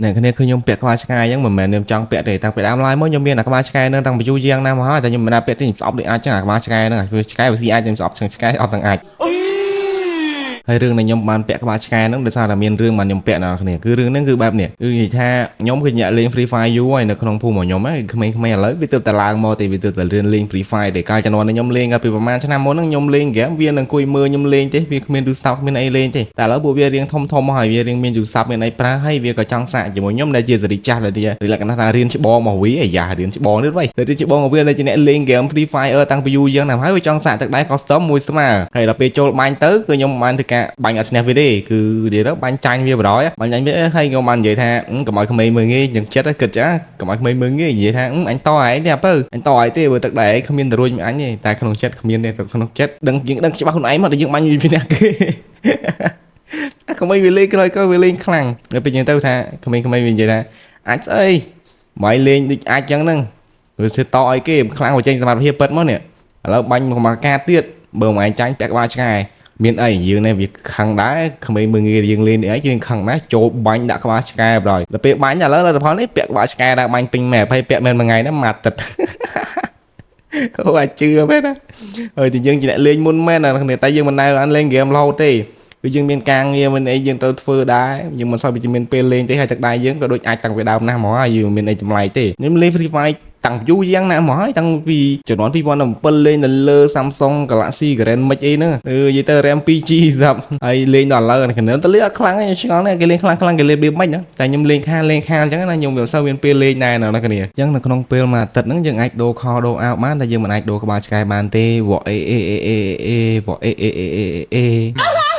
អ្នកគ្នាឃើញខ្ញុំពាក់ក្បាលឆ្កែអញ្ចឹងមិនមែនខ្ញុំចង់ពាក់ទេតាំងពីដើមឡើយមកខ្ញុំមានអាក្បាលឆ្កែហ្នឹងតាំងពីយូរយ៉ាងណាស់មកហើយតែខ្ញុំមិនដែលពាក់ទេខ្ញុំស្អប់ដូចអាចចឹងអាក្បាលឆ្កែហ្នឹងអាឆ្កែវាស៊ីអាចខ្ញុំស្អប់ឆ្កែអត់ទាំងអាចហើយរឿងដែលខ្ញុំបានពាក់ក្បាលឆ្កែហ្នឹងដោយសារតែមានរឿងបានខ្ញុំពាក់ដល់គ្នាគឺរឿងហ្នឹងគឺបែបនេះគឺនិយាយថាខ្ញុំគឺអ្នកលេង Free Fire យូរហើយនៅក្នុងភូមិរបស់ខ្ញុំហ្នឹងក្មេងៗឥឡូវវាទើបតែឡើងមកទេវាទើបតែរៀនលេង Free Fire ទេកាលជំនាន់ខ្ញុំលេងកាលពីប្រហែលឆ្នាំមុនហ្នឹងខ្ញុំលេងហ្គេមវានឹងអង្គុយមើលខ្ញុំលេងទេវាគ្មានទូរស័ព្ទគ្មានអីលេងទេតែឥឡូវពួកវារៀងធំធំមកហើយវារៀងមានទូរស័ព្ទមានអីប្រើហើយវាក៏ចង់សាកជាមួយខ្ញុំដែលជាសេរីចាស់ដែលជាលក្ខណៈថារៀនច្បងមកវាអាយ៉ារៀនច្បងនេះវិញតែរៀនច្បងមកវាដែលជាអ្នកលេងហ្គេម Free Fire តាំងពីយូរយ៉ាងណាស់ហើយវាចង់សាកទឹកដៃ custom មួយស្មើហើយដល់ពេលចូលបាញ់ទៅគឺខ្ញុំបានធ្វើការបាញ់អត់ឈ្នះវាទេគឺនិយាយទៅបាញ់ចាញ់វាបណ្ដោយបាញ់ចាញ់វាហើយខ្ញុំបាននិយាយថាកុំឲ្យក្មេងមើលងាយនឹងចិត្តគិតចាកុំឲ្យក្មេងមើលងាយនិយាយថាអញតឯងទេអាពៅអញតឯងទេបើទឹកដៃគ្មានទៅរួចអញទេតែក្នុងចិត្តគ្មានទេក្នុងចិត្តដឹងយើងដឹងច្បាស់ខ្លួនឯងមកតែយើងបាញ់វាអ្នកគេអាក្មេងវាលេងក្រោយក៏វាលេងខ្លាំងដល់ពេលយើងទៅថាក្មេងៗវានិយាយថាអាចស្អីមកលេងដូចអាចចឹងហ្នឹងវាសិតឲ្យគេខ្លាំងបើចេញសមត្ថភាពពិតមកនេះឥឡូវបាញ់មកកាទៀតបើមកឯងចាញ់ពាក់ក្បាលឆ្កែមានអីយើងនេះវាខឹងដែរក្មេងមើលងាយយើងលេងនេះអីយើងខឹងដែរចូលបាញ់ដាក់ក្បាលឆ្កែបណ្ដោយដល់ពេលបាញ់ឥឡូវលទ្ធផលនេះពាក់ក្បាលឆ្កែដាក់បាញ់ពេញ map ហើយពាក់មែនមួយថ្ងៃហ្នឹងមួយអាទិត្យអូអាចជឿមែនណាហើយតែយើងជាអ្នកលេងមុនមែនណាគ្នាតែយើងមិនដែលបានលេងហ្គេមរហូតទេគឺយើងមានការងារមានអីយើងត្រូវធ្វើដែរយើងមិនសូវជាមានពេលលេងទេហើយទឹកដៃយើងក៏ដូចអាចតាំងពីដើមណាស់ហ្មងហើយយើងមានអីចម្លែកទេខ្ញុំលេង Free Fire តាំងយូរយ៉ាងណាស់មកហើយតាំងពីជំនាន់2017លេងនៅលើ Samsung Galaxy Grand Mix អីហ្នឹងអឺនិយាយទៅ RAM 2G ស្រាប់ហើយលេងដល់ឥឡូវកណ្ដឹងទៅលេងអត់ខ្លាំងទេឆ្ងល់គេលេងខ្លាំងខ្លាំងគេលេងរបៀបម៉េចណាតែខ្ញុំលេងខាលេងខាអញ្ចឹងណាខ្ញុំវាមិនសូវមានពេលលេងដែរណាគ្នាអញ្ចឹងនៅក្នុងពេលមួយអាទិត្យហ្នឹងយើងអាចដូរខោដូរអាវបានតែយើងមិនអាចដូរក្បាលឆ្កែបានទេវ៉អេអេអេអេអេវ៉អេអេអេអេអេ